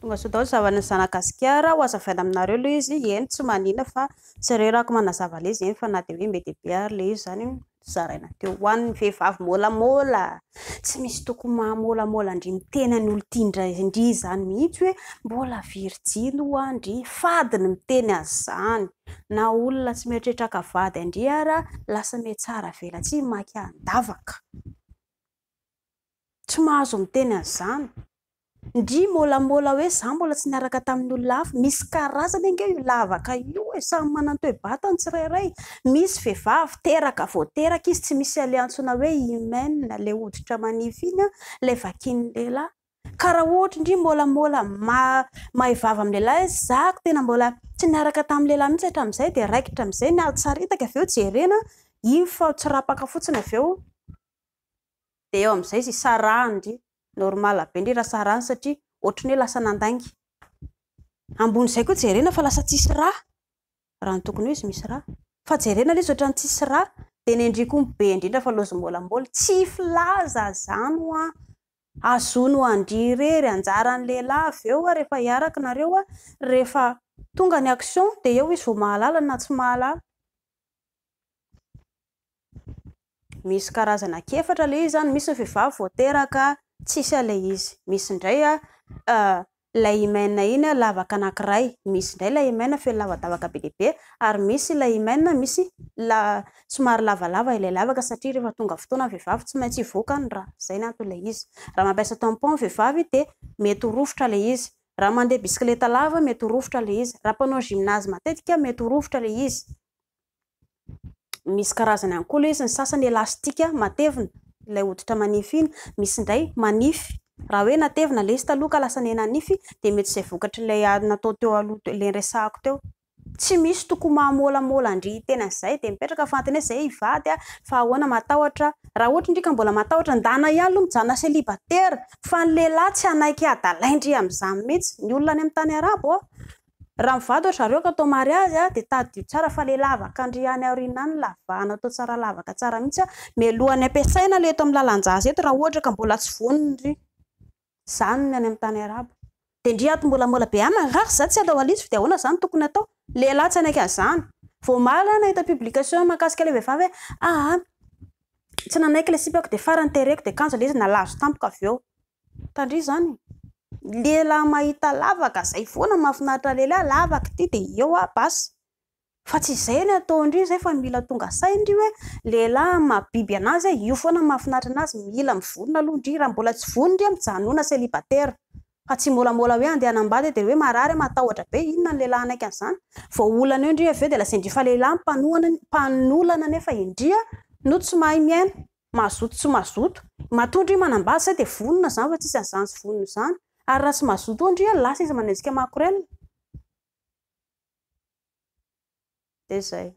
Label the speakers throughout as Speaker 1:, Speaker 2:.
Speaker 1: Tonga soa daholo zavan'ny Zanagasikara. Ho azavaina aminareo ilay izy. Eny, tsy manina fa tsy reraka manazava ilay izy eny fa na dia hoe be dia be ary ilay izy izany zaraina teo. Ho an'ny vehivavy môlamôla, tsy misy tokony maha-môlamôla an-dry miteny an'ny olon-tian-dry izany mihitsy hoe mbola virjiny ho'a ndry. Fady ny miteny an'izany. Na olona tsy mieritreritra haka vady an-dry ara lasa mihatsara velatsihy maka an-davaka. Tsy mahazo miteny an'izany. Ndry môlamôla hoe za mbola tsy niaraka tamin'ny olona hafa. Misy karazany ange io lavaka io e, samy manana ny toe-batany tsirairay. Misy vehivavy teraka vao teraka izy tsy misy an'ilay antsoina hoe hymen, ilay hoditra manify iny an, ilay vakian'ny lehilahy. Ka raha ohatra ndry môlamôla mahay vava amin'ny lehilahy izy, za tena mbola tsy niaraka tamin'ny lehilahy mihitsy hatramin'izay dia raikitra amin'izay ny ady saritaka avy eo jerena, iny fa tsirapaka fotsiny avy eo. Dia eo amin'izay izy sarahany ndry. Normal be ndry raha sarahany satria ohatran'ny hoe lasa nandainga. Ambon'izay koa jerena fa lasa tsisy rà. Raha ny tokony ho izy misy rà. Fa jerena ilay izy ohatran'ny tsisy rà. Dia ny ndry koa be indrindra fa lozy môlamôla. Tsy filaza izany hoa. Azony ho an-dry irery, anjaran'ny lehilahy avy eo rehefa hiaraka nareo, rehefa tonga ny action dia eo izy vao mahalala na tsy mahalala. Misy karazana ankiefatra ilay izy izany, misy ny vehivavy vao teraka tsisy an'ilay izy, misy indray ilay hymen iny lavaka anankiray, misy indray ilay hymen feno lavadavaka be dia be ary misy ilay hymen misy somary lavalava ilay lavaka satria rehefa tonga fotoana ny vehivavy tsy maintsy hivoaka ny rà, izay ny anton'ilay izy. Raha mampiasa tampon ny vehivavy dia mety ho rovitra ilay izy, raha mandeha bisikileta lava mety ho rovitra ilay izy, raha mpanao gymnase matetika mety ho rovitra ilay izy. Misy karazany ihany koa ilay izy, ny sasany elastika matevina, ilay hoditra manify iny, misy indray manify. Raha hoe natevina ilay izy taloha ka lasa niha-nanify dia mety izay vokatr'ilay natao teo aloha teo, ilay niresahako teo. Tsy misy tokony maha-môlamôla an-dry hiteny an'izay dia mipetraka fanontaniana izay hivady aho fa ahoana matahotra, raha ohatra ndry ka mbola matahotra ndana ihany aloha mijanona célibataire fa ny lehilahy tsy hanaiky hadalain-dry amin'izany mihitsy, ny olona any amin'ny tany arabo Raha mivady ry zareo ka atao mariazy dia tadidio tsara fa le lavaka ndry any aoriana any lavahana atao tsara lavaka tsara mihitsy mialohan'ny ampiasaina le eto amin'ny lalan-jaza eto raha ohatra ka mbola tsy vonona ndry. Zany ny any amin'ny tany arabo. Dia ndry ato mbola mbola be ah marary za tsy hanao an'izy fa dia ahoana zany tokony atao? Lehilahy tsy hanaiky an'izany. Vao omaly aho nahita publication mahakasika ilay vehivavy hoe aa tsy nanaiky ilay sipako dia farany tereko dia kanjo ilay izy nalazo tampoka avy eo. Tandria izany. Lehilahy mahita lavaka, zay foana mahafinaritra lehilahy, lavaka ity dia eo aho basy. Fa tsy izay ny ataon-dry izay fa mila tonga sain-dry hoe lehilahy amin'ny maha biby anazy io foana no mahafinaritra anazy, mila mivonona aloha ndry, raha mbola tsy vonona ndry mijanona célibataire. Fa tsy môlamôla hoe andeha hanambady dia hoe marary matahotra be, inona ny lehilahy hanaiky an'izany? Vao olana eo ndry avy eo dia lazain-dry fa lehilahy mpanohana, mpanolana nefa indry no tsy mahay miaina. Mazoto tsy mazoto. Matoa ndry manambady zay dia vonona zany fa tsisy an'izany tsy vonona izany. Ary raha tsy mazoto ao ndry lasa izy manenjika makorel. Dia izay.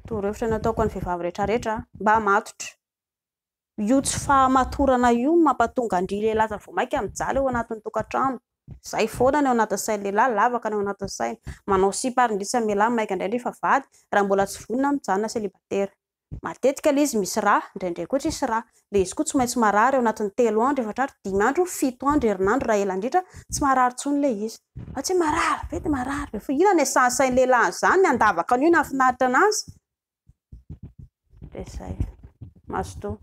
Speaker 1: Torohevitra nataoko an'ny vehivavy rehetrarehetra, mba matotra. Io tsy fahamatorana io no mampatonga an-dry lehilahy aza vao mainka mijaly ao anatin'ny tokantrano. Izay foana ny ao anatin'ny sain'ny lehilahy, lavaka ny ao anatin'ny sainy. Manao sipa ary ndry tsy hamelà maika indray ndry fa vady, raha mbola tsy vonona mijanona célibataire. Matetika ilay izy misy rà, indraindray koa tsisy rà. Ilay izy koa tsy maintsy marary ao anatin'ny telo andro, efatra andro, dimy andro, fito andro, herinandro raha ela indrindra, tsy marary intsony ilay izy. Fa tsy hoe marary be dia marary be. Fa inona no asahin'ny lehilahy an'izany, ny handavaka an'io no hahafinaritra an'azy? Dia izay. Mazotoa.